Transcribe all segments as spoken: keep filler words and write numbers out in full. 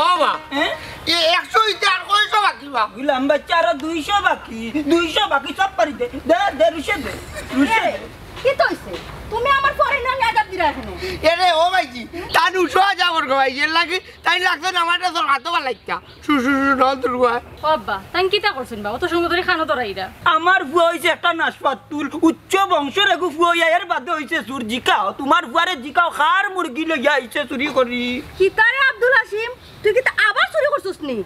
ও বা, হ্যাঁ? এ একশো অইতে আর কয়শো বাকি বা? গুলাম বাচ্চা, আরো দুইশো বাকি, দুইশো বাকি, সব পারি দে, দে, দে, রুশে দে, রুশে এ, দে। কিতা অইছে? তুমি আমার পরে না আজাব দিরা এখানে। এরে ও ভাইজি, তান উঠো আজাব ওর গো ভাইজি, এর লাগি তাই লাগতো না আমার তো হাতও বালাইতা। শু, শু, শু, নল দুর্গা। ও আব্বা, তাই কিতা করছইন বা? অত সময় ধরি কানো ধরাইরা। আমার ফুয়া অইছে একটা নাশপাত তুল, উচ্চ বংশর এগু ফুয়া অইয়া এর বাদে অইছে চুর। জিকাও, তুমার ফুয়ারে জিকাও, কার মুরগি লইয়া আইছে চুরি করি। কিতা রে আব্দুল হাসিম, তুই কিতা আবার চুরি করছস নি?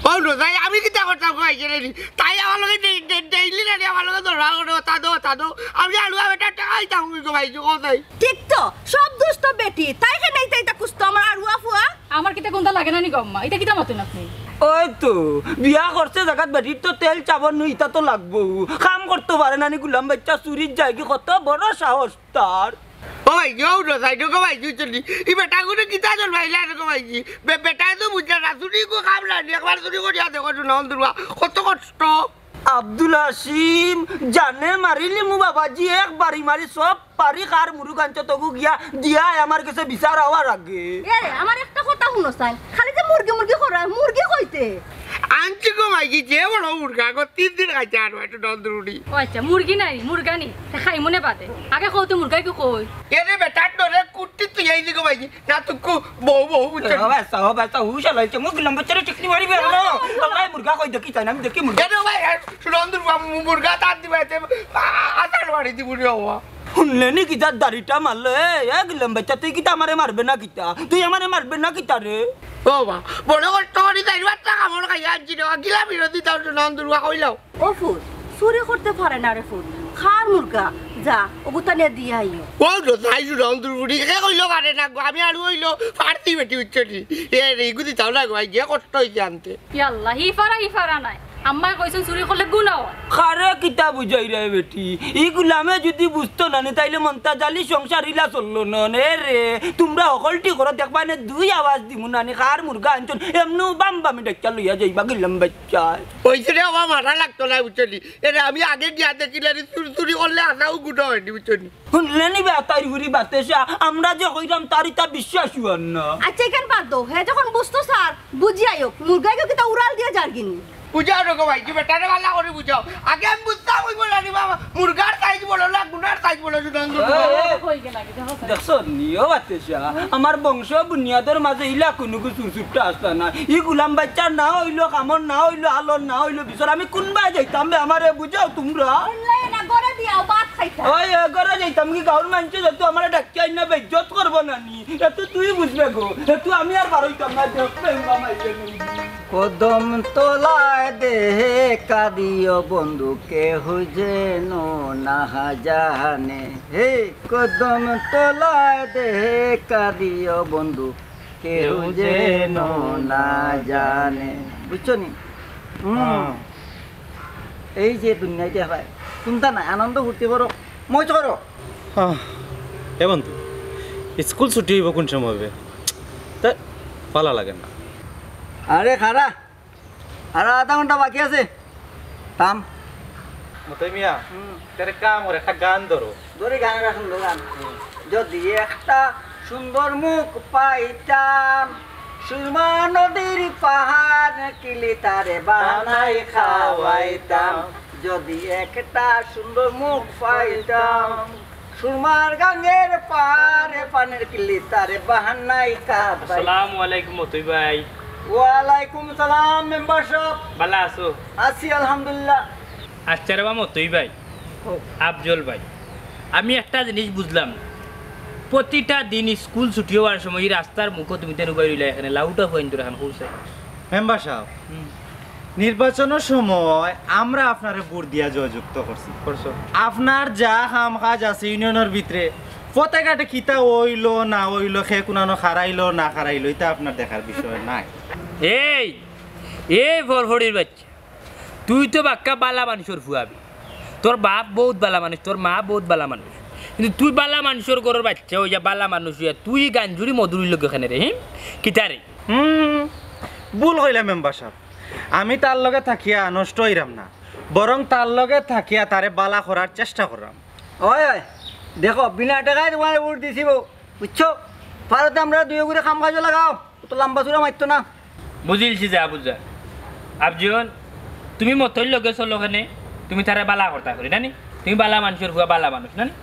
ও রোজাই, আমি কিতা করতাম কই গেলে নি? তাই আমার লগে ডে-, ডে-, ডেইলি না রে, আমার লগে ধরা করে, তা দো, তা দো। আমি আলুয়া বেটা টাকা দিতাম কই গো ভাইজি, ও তাই। ঠিক তো, সব দুষ্ট বেটি, তাই কেন এইটা, এইটা কুস্তো আমার আড়ুয়া ফুয়া? আমার কিতা কুন্তা লাগে না নি গো আম্মা? ইতা কিতা মাতইন আপনি? ওই তো, বিয়া করছে জাগাত বেটির তো তেল চাবন নু, ইতা তো লাগবো। কাম করতো পারে না নি গুলাম বাচ্চা, চুরির যায়গি, কত বড় সাহস তার। ও ভাই, কেউ না, সাইডে গো ভাই, তুই চলি। ই বেটা গুলো কিতা চল ভাই, লাইন গো ভাই, জি। বে-, বেটায় তো বুঝলে না, চুরি গো কাম না নি, একবার চুরি করিয়া দেখো, শোনা, অন্ধুরুয়া, কত কষ্ট। আব্দুল হাসিম, জানে মারিলিমু বাবাজি, এক বাড়ি মারি সব পারি কার মুরুগ আনছো তগু গিয়া, দিয়া আমার গেছে বিচার অওয়ার আগে। এ, আমার একটা কথা হুনো চাই, খালি যে মুরগি মুরগি করা, মুরগি কইতে? আনছি গো মাইকি, যে বড় মুরগা গো, তিন দিন খাইছে আর একটু নন্দুরুনি। ও আচ্ছা, মুরগি নাই, মুরগা নি, তা খাই মনে বাদে। আগে কও তো মুরগা কি কই? এরে বেটা, তোরে কুট্টি তুই এই দিকে মাইকি, না তুই কু-, বউ, বউ, বুঝছো? ও বাচ্চা, ও বাচ্চা, হুশ হালাইছে, মুখ লম্বা চড়ে চিকনি মারি বেরো না। আল্লাহ, মুরগা কই দেখি চাই না, আমি দেখি মুরগা। এরে ভাই, এ, নন্দুর বাবু, মুরগা তার দিবা, এতে আ-, আ-, আচার বাড়ি দিব রে বাবা। হুনলে নি কিতা দাড়িটা মারলো? এ, এ, গুলাম বাচ্চা, তুই কিতা আমারে মারবে না কিতা? তুই আমারে মারবে না কিতা রে? ও বা, বড় কষ্ট করি তাই বাচ্চা কামড় খাইয়া আনছি রে, গিলা বিরোধী তাও তো নন্দুরুয়া কইলাও। ও ফুত, চুরি করতে পারে না রে ফুত। কার মুরগা, যা, ওগুতা নিয়া দিয়া আইও। ও তো তাই তো নন্দুরুয়া, কে কইলো পারে না গো, আমি আরু অইলো পারতি বেটি উচ্চটি। এ রে, ইগুদি তাও না গো, ভাই, যে কষ্ট অইছে আনতে। ইয়াল্লা, হি ফারা, হি ফারা নাই। আম্মায় কইছইন চুরি করলে গুনা অয়। কারে কিতা বুঝাইরায় বেটি? ই গুলামে যুদি বুঝতো না নি, তাইলে মন্তাজ আলী সংসার ইলা চললো না। এ রে, তুমরা হকলটি করো, দেখবায় নে দুই আওয়াজ দিমু না নি, কার মুরগা আনছইন, এমনেউ বাম বামি ডাকিয়া লইয়া যাইবা গুলাম বাচ্চায়। অইছে রে, আমার মারা লাগতো না, বুঝছনি? এরে, আমি আগে গিয়া দেখিলে রে, চুরি চুরি করলে আনাও গুনা অয়নি, বুঝছনি? হুনলে নি বে আতাইর হুরি বাতেশা, আমরা যে কইরাম তার ইতা বিশ্বাস অর না। আচ্ছা, ইখান বাদ দেও, হে যখন বুঝতো চার, বুঝিয়া আইও, মুরগাইগু কিতা উড়াল দিয়া যারগিনি? বুঝাও রে গো ভাই, কি বেটারে ভালা করি বুঝাও। আগে আমি বুঝতাম অইবো না রে বাবা, মুরগার সাইজ বড় না, গুনার সাইজ বড়, সুতরাং তো এ, এ, কই গেলা কি দেখো তো? দেখছো নি, ও বাতেশা, আমার বংশ বুনিয়াদর মাঝে ইলা কুনুগু চুরচুরটা আসতা না। ই গুলাম বাচ্চার না অইলো, কামর না অইলো, আলর না অইলো, বিচর আমি কুনবায় যাইতাম বে, আমারে বুঝাও তুমরা। হুনলে না, ঘরে দিয়াও ভাত খাইতা। ওই, এ, ঘরে যাইতাম কি, গাউর মানষে যত আমারে ডাকিয়া আইনা বেইজ্জত করবো না নি? এত তুই বুঝবে গো, এত আমি আর বারইতাম না, দেখবে উমা মাইরে নি। কদম তলায় দেহে কাঁদিও বন্ধু, কেহ যেন না জানে। হে, কদম তলায় দেহে কাঁদিও বন্ধু, কেউ যেন না জানে। বুঝছো নি? হুম। হ্যাঁ। এই যে দুনিয়াইতে হয়, চিন্তা নাই, আনন্দ ফুর্তি করো, মৌজ করো। আহ, এ বন্ধু, স্কুল ছুটি অইবো কুন সময় অইবো? তা ভালা লাগে না। আরে খারা, আর আধা ঘন্টা বাকি আছে, থাম। মতই মিয়া, হুম। তারে কাম করে একটা গান ধরো। ধরি গান, একটা সুন্দর গান। যদি একটা সুন্দর মুখ পাইতাম, সুরমা নদীর পাহাড় কিলি তারে বানাই খাওয়াইতাম। যদি একটা সুন্দর মুখ পাইতাম, সুরমার গাঙ্গের পারে পানির কিলি তারে বাহানাই খাওয়াইতাম। আসসালামু আলাইকুম মতই ভাই। ওয়ালাইকুম সালাম মেম্বার সাব। ভালা আছো? আছি আলহামদুলিল্লাহ। আচ্ছা রে বা মতই ভাই, আফজল ভাই, আমি একটা জিনিস বুঝলাম না। প্রতিটা দিন স্কুল ছুটি অওয়ার সময় ই রাস্তার মুখো তুমি তেন উবাই রইলা, এখানে লাউটা ফুয়াইন তোর এখানে কৌছে। মেম্বার সাব, হুম। নির্বাচনর সময় আমরা আপনারে ভোট দিয়া জয়যুক্ত করছি। করছো। আপনার যা কাম কাজ আছে ইউনিয়নর ভিতরে, পথে ঘাটে কিতা অইলো না অইলো, কে কুনানো খারাইলো না খারাইলো, ইতা আপনার দেখার বিষয় নাই। এই, এই ফরফরির বাচ্চা, তুই তো বাক্কা বালা মানষর ফুয়া বে। তোর বাপ বউত বালা মানুষ, তোর মা বউত বালা মানুষ, কিন্তু তুই বালা মানষর ঘরর বাচ্চা অইয়া বালা মানুষ অইয়া তুই গাঞ্জুরি মধুরির লগে কেনে রে, হি? কিতা রে? হুম, ভুল কইলা মেম্বার সাব। আমি তার লগে থাকিয়া নষ্ট অইরাম না, বরং তার লগে থাকিয়া তারে বালা করার চেষ্টা কররাম। ওই, ওই, দেখো, বিনা টেকায় তুমারে ভোট দিছি বউ, বুঝছো? পারো তে আমরারে দুইওগুরে কাম কাজো লাগাও, অত লাম্বা চূড়া মাতিও না। বুঝিলছি যা বুঝা। আফজল, তুমি মতইর লগে চলো কেনে, তুমি তারে বালা করতা করি, না নি? তুমি বালা মানষর ফুয়া, বালা মানুষ, না নি?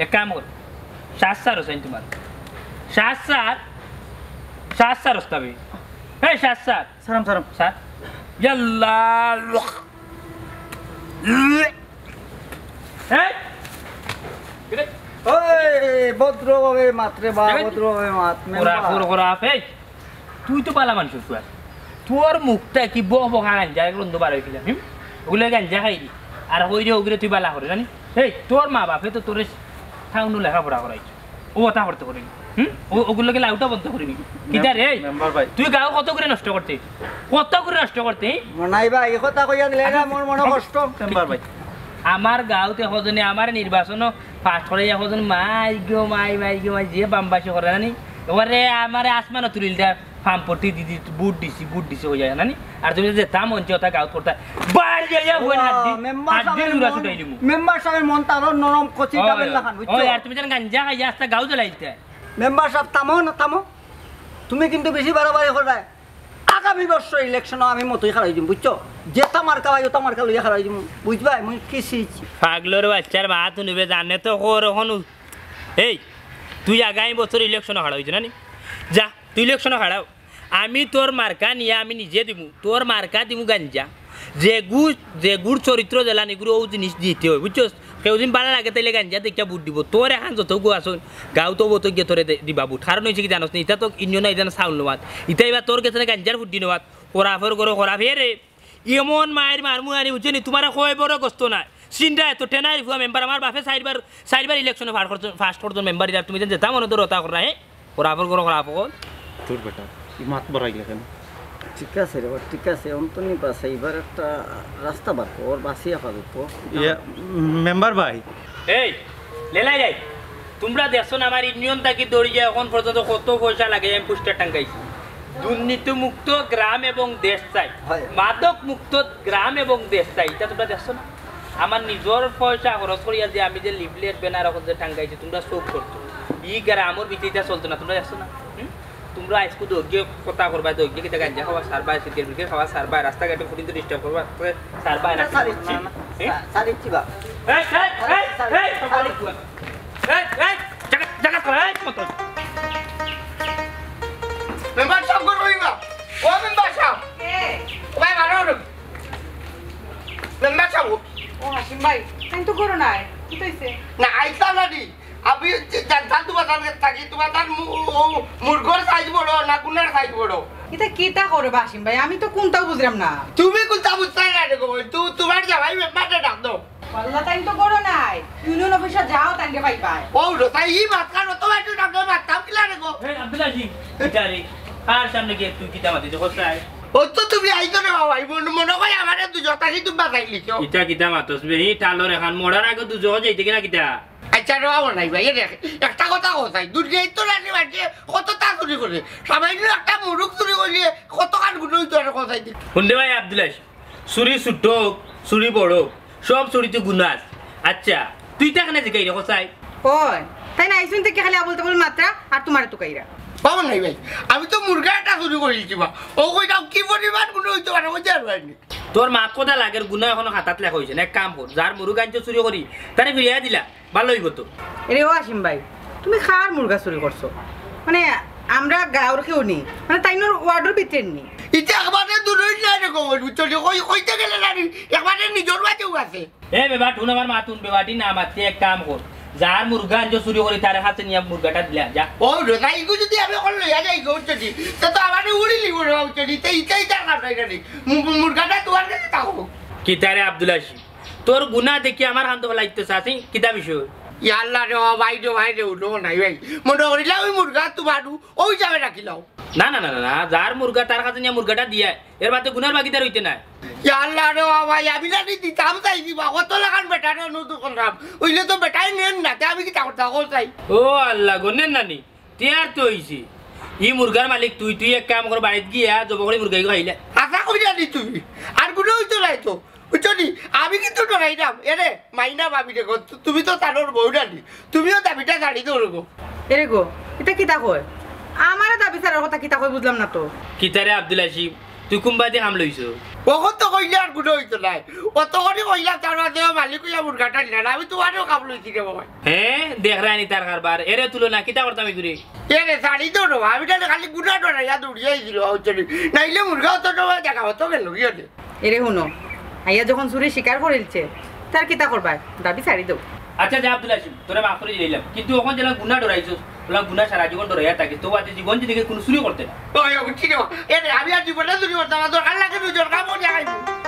এক কাম কর, শ্বাস ছাড়ো চাইন তুমার। শ্বাস ছাড়, শ্বাস ছাড়ো তবে। এই শ্বাস ছাড়। Serum, serum. ছাড়। ইয়াল্লা। এই! কিরে? ওই, ভদ্রভাবে মাত রে বা, এই! ভদ্রভাবে মাত, মেম্বার। খোরাফর খোরাফ, এই! তুই তো বালা মানষর ফুয়া। তোর মুখটা কি বহ বহ গাঞ্জা গন্ধ বার অইছিল, হুম? ওগুলা গাঞ্জা খাইরি। আর কইরে ওগুরে তুই বালা করে, জানি? এই, তোর মা বাপে তো তোরে টাউনো লেখাপড়া করাইছে। ও কথা করতে করিনি। হুম? ও, ওগুর লগে লাউটা বন্ধ করিনি। কিতা রে? মেম্বার ভাই। তুই গাঁও কত করি নষ্ট করতে? কত করি নষ্ট করতে, এই? মনাই ভাই, এই কথা কইয়া দিলে না, মোর মনো কষ্ট। মেম্বার ভাই। আমার গাঁওত এখজনে আমার নির্বাচনো পাস করাইয়া এখজন মাই গো মাই, মাই গো মাই, যে বামবাসি করে না নি? ওরে আমারে আসমানো তুলিল দে, ফাম পট্টি দি দি, ভোট দিছি, ভোট দিছি কইয়া না নি? আর তুমি যে যেতা মঞ্চে ওতা গাঁওত করতা, বাইরে যাইয়া বইন হাত দি, মেম্বার হাত দি সাহেবের লুরা মন, ছুটাইলিমু। মেম্বার সাহেবের মন তারও নরম কচি ওই, ডাবের লাখান, বুঝছো? ওই, আর তুমি যেন গাঞ্জা খাইয়া আস্তা গাঁও জ্বালাইলতা। মেম্বার সাহেব, থামো না, থামো। তুমি কিন্তু বেশি বাড়াবাড়ি কররায়। আগামী বছর ইলেকশনো আমি মতই খাড়াই দিমু, বুঝছো? যেতা মার্কা ভাই, ওতা মার্কা লইয়া খাড়াই দিমু, বুঝবায়? মুই কি সিজ। পাগলর বাচ্চার মা তুনিবে জানে তো কর অখনু। এই, তুই আগামী বছর ইলেকশনো খাড়া অইছ না নি? যা, তুই ইলেকশনো খাড়াও। আমি তোর মার্কা নিয়া আমি নিজে দিমু, তোর মার্কা দিমু গাঞ্জা। যেগু, যেগুর চরিত্র যেলা নিগুর ও জিনিস দিতে অয়, বুঝছস? কেউ যদি বালা লাগে তাইলে গাঞ্জা দেখিয়া ভোট দিব। তোর এখান যত গু আছইন, গাঁওত বউত গিয়া তোরে দে-, দিবা ভোট। কারণ অইছে কি জানোস নি? ইতা তো ইউনিয়ন, ইতা না চাউল নেওয়াত। ইতা ইবা তোর গেছে না গাঞ্জার ভোট দি নেওয়াত। খোরাফর ঘরো খোরাফ। হে রে, এমন মাইর মারমু আনি, বুঝছো নি? তুমারে কয় বড় গস্ত না। সিন্ডা এত টেনাইর ফুয়া মেম্বার, আমার বাপে চাইরবার, চাইরবার ইলেকশনো পাস করছইন, পাস করছইন মেম্বার, আর তুমি যেন যেতা মনো ধরো তা কররা, হে? খোরাফর ঘরো খোরাফ অকল। তোর বেটা, ই মাত বাড়াইলে কেনে? ঠিক আছে রে বা, ঠিক আছে, অন্তনি বাসা, এবার একটা রাস্তা বার কর, বাসিয়া পাবে তো। ইয়া, মেম্বার ভাই। এই, লেলাই যাই। তুমরা দেখছো না আমার ইউনিয়ন থাকি দৌড়ি যায়, অখন পর্যন্ত কত পয়সা লাগে আমি পোস্টার টাঙ্গাইছি। দুর্নীতি মুক্ত গ্রাম এবং দেশ চাই, হয়। মাদক মুক্ত গ্রাম এবং দেশ চাই, ইতা তুমরা দেখছো না? আমার নিজর পয়সা খরচ করিয়া যে আমি যে লিফলেট ব্যানার অখন যে টাঙ্গাইছি, তুমরা চউখ করছো। ই গ্রামর ভিতরে ইতা চলতো না, তুমরা দেখছো না? হুম? তুমরা আইজকু দৌড়িয়ে কথা করবা, দৌড়িয়ে কিতা গাঞ্জা খাওয়া সারবা, সিগারেট বিড়ি খাওয়া সারবা, রাস্তাঘাটে ফুটিনতে ডিস্টার্ব করবা, সারবা না? সারিচ্ছি। হ্যাঁ? সারিচ্ছি বা। এই, এই, এই, এই, এই, এই, এই, জায়গা, জায়গা, এই, মতো। মেম্বার সাব, ঘরো রইবা। ও মেম্বার সাব। কে? ও ভাই, ভালো রইবা। মেম্বার সাব। ও হাসিম ভাই, তাইন তো ঘরো নাই। কিতা অইছে? না, আইতা না দি। আমি জা-, জানতাম তুমার তান থাকি, তুমার তান মু-, ও, মুরগর সাইজ বড় না গুনার সাইজ বড়? ইতা কিতা করো বা হাসিম ভাই? আমি তো কুনটাও বুঝরাম না। তুমি কুনটা বুঝতায় না রে গো? তু-, তুমার জামাই মেম্বাররে ডাক দেও। আল্লাহ, তাইন তো ঘরো নাই। ইউনিয়ন অফিসো যাও, তাইনরে পাইবায়। ও রে, তাই ই মাতখান অত বাটু ডাক দেও, মাততাম কিলা রে গো? এই আব্দুল আজিজ, ইটা রে, কার সামনে গিয়া তুই কিতা মাতিস, কোথায়? ও তো তুমি আইছো রে বাবা, এই মনে, মনে হয় আমারে দুজক থাকি তুমি বাঁচাইলিছো। ইটা কিতা মাতস বে? হি টালর এখান মরার আগে দুজক যাইতে কিনা কিতা? আচ্ছা রে বাবা, নাই ভাই, এ দেখ, একটা কথা কও চাই, দুনিয়াত তো রাতে বাড়িতে কত তা চুরি করে, সামান্য একটা মুরুগ চুরি করলে কত কান গুণ হইতো আর কথা চাই। হুন রে ভাই আব্দুল আজিজ, চুরি ছোট হোক, চুরি বড় হোক, সব চুরিতে গুনা আছে। আচ্ছা, তুই তো এখানে জিগাই রে, কোথায়? ওই, তাইন আইছইন থাকি খালি আবুল তাবুল মাতরা আর তুমারে তুকাইরা। বাবা নাই ভাই, আমি তো মুরগা একটা চুরি করিলিছি বা। ও কই যাও, কি পরিমাণ গুণ হইতে পারে, ওই যে আর হয়নি। তোর মাত কথা লাগের গুনা এখনো খাতাত লেখা অইছে না। এক কাম কর, যার মুরুগ আনছো চুরি করি, তারে ফিরাইয়া দিলা, ভালা অইবো তো। এরে ও হাসিম ভাই, তুমি কার মুরগা চুরি করছো? মানে, আমরা গাঁওর কেউ নি, মানে, তাইনর ওয়ার্ডর ভিতরে নি। ইটা একবারে দূরই না রে গো, বুঝছো নি? কই, কইতে গেলে না নি, একবারে নিজর বাড়িও আছে। এ বেবাট, হুন আমার মাত হুন, বেবাটি না মাততে এক কাম কর। যার মুরগা আনছো চুরি করি, তার কাছে নিয়া মুরগাটা দিলা, যা। ও রে, তাই ইগু যদি আমি অখন লইয়া যাই গো, বুঝছো নি? তে তো আমারে উড়িলিবো রে, বুঝছো নি? তে ইটাই তার কাম নাই রে। মু-, মু-, মুরগাটা তুমার কাছে থাকো। কিতা রে আব্দুল আজিজ? তোর গুনা দেখি আমার কান্দো ফালাইতে চাসি, কিতা বিষয়? ইয়া আল্লাহ রে, ও ভাই রে, ভাই রে, উঠো নাই ভাই। মনে করিলা ওই মুরগা তুমার, ওই যাবে রাখিলাও। না, না, না, না, না, যার মুরগা তার কাছে নিয়া মুরগাটা দিয়া, এর বাদে গুনার ভাগিদার অইতে নায়। ইয়া আল্লাহ রে, ও ভাই, আমি জানি দিতাম চাইছি বা, কত লাখান বেটারে অনুরোধ করলাম। অইলে তো বেটায় নেন না, তে আমি কিতা করতাম, কও চাই? ও আল্লাহ গো, নেন না নি? তে আর তো অইছে। ই মুরগার মালিক তুই, তুই এক কাম কর, বাড়িত গিয়া জব করি মুরগা ইগু খাইলে। আশা করি জানি তুমি। আর গুনা অইতো নাই তো। বুঝছো নি? আমি কিন্তু ডরাইরাম। এরে, মাইনা ভাবি রে গো, তু-, তুমি তো তানর বউ নানি। তুমিও দাবিটা ছাড়ি দেও রে গো। এরে গো, ইতা কিতা কয়? আমারে দাবি ছাড়ার কথা কিতা কই বুঝলাম না তো। কিতারে আব্দুল হাসিম, তুই কুনবাদি কাম লইছো? অখন তো কইলে আর গুনা অইতো নায়। অত করি কইলাম, তার বাদে মালিক অইয়া মুরগাটা নিলা না, আমি তুমারেও কাম লইছি রে বাবা। হে, দেখরায়নি তার কারবার। এরে তুলো না, কিতা করতাম ইগুরে? এরে ছাড়ি দেও রে বাবা, আমি তাইলে খালি গুনা ডরাইয়া দৌড়িয়া আইছি রে বাবা, বুঝছো নি? নাইলে মুরগা অত সময় দেখা অত গেল কি অইলে? এরে হুনো, আইয়া যখন চুরি স্বীকার করিলছে, তার কিতা করবায়? দাবি ছাড়ি দেও। আচ্ছা যা আব্দুল হাসিম, তোরে মাফ করি দিলাম, কিন্তু অখন যেলা গুনা ডরাইছস, অলা গুনা সারা জীবন ডরাইয়া থাকিস, তো বাদে জীবন জিন্দেগি কুনু চুরি করতে না। ওই, ওই, বুঝছি রে বাবা। এরে, আমি আর জীবনে চুরি করতাম না, দরকার লাগে দুইজন কাম করি খাইবো।